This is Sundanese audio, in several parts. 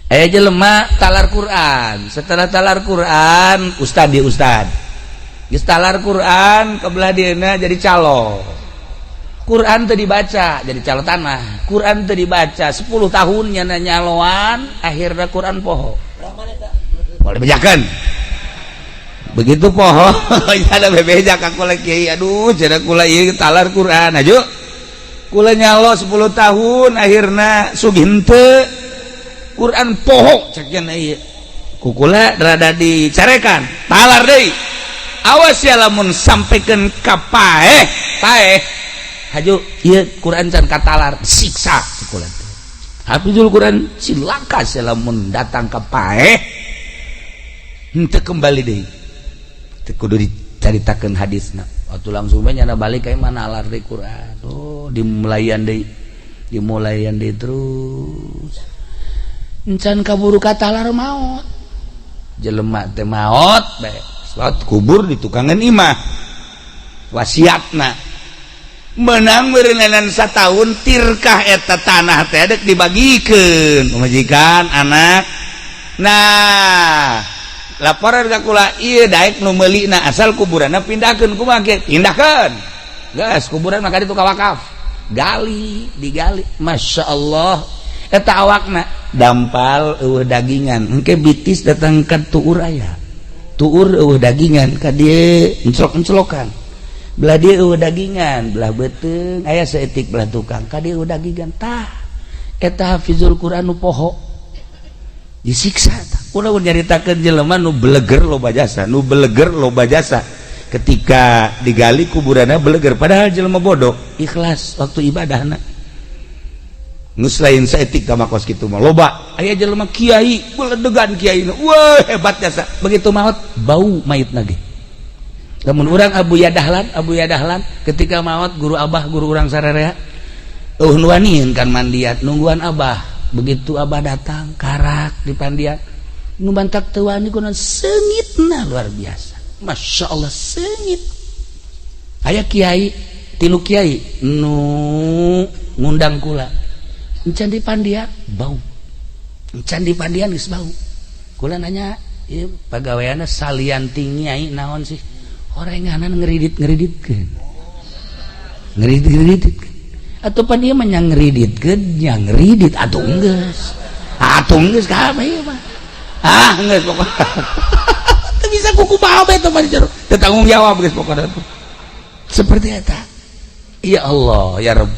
Aya jelema talar Quran, setelah talar Quran ustad di ustad. Geus talar Quran kebelah dieuna jadi calo. Quran teu dibaca jadi calo tanah. Quran teu dibaca 10 tahun nyana nyaloan, akhirnya Quran poho. Boleh bejakan. Begitu poho ada bebeja ka kula, "Kiai, aduh," cenah, "kula ieu talar Quran aju. Kula nyalo 10 tahun, akhirna sugih henteu. Quran poho," cek cenah ieu. Ku kula rada dicarekan, talar deui. Awas ya lamun sampaikan ka paeh, paeh. Haju ieu Quran can katalar, siksa cek kula teh. Hafizul Quran cilaka sia lamun datang ka paeh henteu kembali deui. Teu kudu dicaritakeun hadisna. Waktu langsung bae nyana balik ka mana alar deui Quran. Oh, dimulayan deui. Dimulayan deui terus. Encan kaburu katalar maot. Jelema teh maot bae. Salat kubur di tukangan imah. Wasiatna menang meureunan satahun tirkah eta tanah teh dek dibagikeun pamajikan anak. Nah, laporan ka kula ieu daek nu meulina asal kuburanna pindahkeun. Kumaha ge pindahkeun. Geus kuburan maka ditu ka wakaf. Gali, digali. Masya Allah, eta awakna dampal eueuh dagingan, engke bitis datang ka tuur, aya tuur eueuh dagingan, ka dieu enclok-enclokan, belah dieu eueuh dagingan, belah beuteung aya saeutik, belah tukang ka dieu eueuh dagingan. Tah eta hafizul Quran nu poho disiksa. Tah kula nyaritakeun jelema nu beleger loba jasa, nu beleger loba jasa, ketika digali kuburanna beleger, padahal jelema bodoh, ikhlas waktu ibadahna. Nus lain saeutik ka kos kitu mah loba. Aya jelema kiai beledegan, kiai wah hebat jasa, begitu maot bau mayitna ge. Lamun urang Abuya Dahlan, Abuya Dahlan ketika maot, guru abah, guru urang sararea, eueuh nu wanian kan mandian, nungguan abah. Begitu abah datang, karak di pandian, nu bantak teu wani kunaon, seungitna luar biasa. Masya Allah seungit. Aya kiai, tilu kiai nu ngundang kula, encan di pandian bau, encan di pandian geus bau. Kula nanya, ieu pagaweanna salian ti nyai naon sih? Orenganan ngeridit-ngeriditkeun, ngeridit-ngeriditkeun. Atau pan dia mah ngeriditkeun, nya ngeridit atuh geus. Atuh geus kabeh ieu mah. Ah, geus pokokna. Teu bisa kuku bae teh mah jero. Teu tanggung jawab geus pokokna tuh. Seperti eta. Ya Allah, ya Rabb.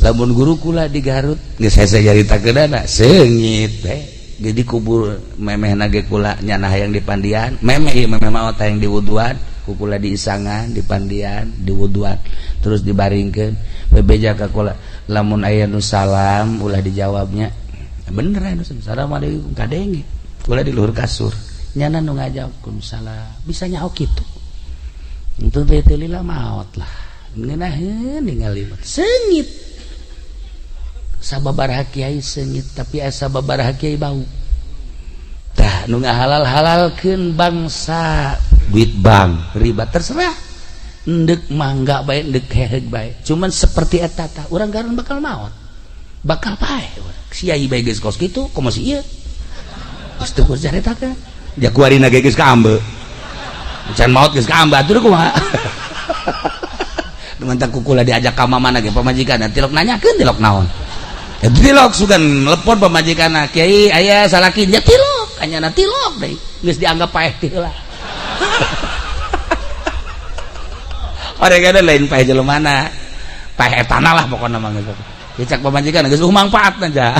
Lamun guru kula di Garut geus hese nyaritakeunana, seungit teh. Jadi kubur memehna ge kula nyana hayang dipandian, memeh ieu memeh maot hayang diwuduan, ku kula diisangan, dipandian, diwuduan, terus dibaringkeun. Bebeja ka kula, lamun aya nu salam ulah dijawabnya. Bener aya nu assalamualaikum kadenge. Kula di luhur kasur. Nyana nu ngajawab salam, bisa nyaho kitu. Entu teh teu lila maot lah. Ngeunaheun ningali seungit. Sababaraha kiai seungit, tapi asa sababaraha kiai bau. Tah nu ngahalal-halalkeun bangsa duit bank riba terserah. Endek mangga bae, endek heheg bae. Cuman seperti eta tah urang garun bakal maot. Bakal paeh urang. Kiai bae geus kos kitu, komo si ieu. Geus teu kudu caritakeun. Ja kuarina ge geus kaambe. Can maot geus kaambe atuh kumaha. Mantak kukula diajak ka mana ge pamajikan tilok nanyakeun tilok naon. Ya tilok sugan telepon pamajikan, "Kiai aya salaki." Ya tilok, anyana tilok deui. Geus dianggap paeh teh heula. Orang ada lain paeh jelemana. Paeh etana lah pokokna mah geus. Ya cak pamajikan geus mangfaat aja.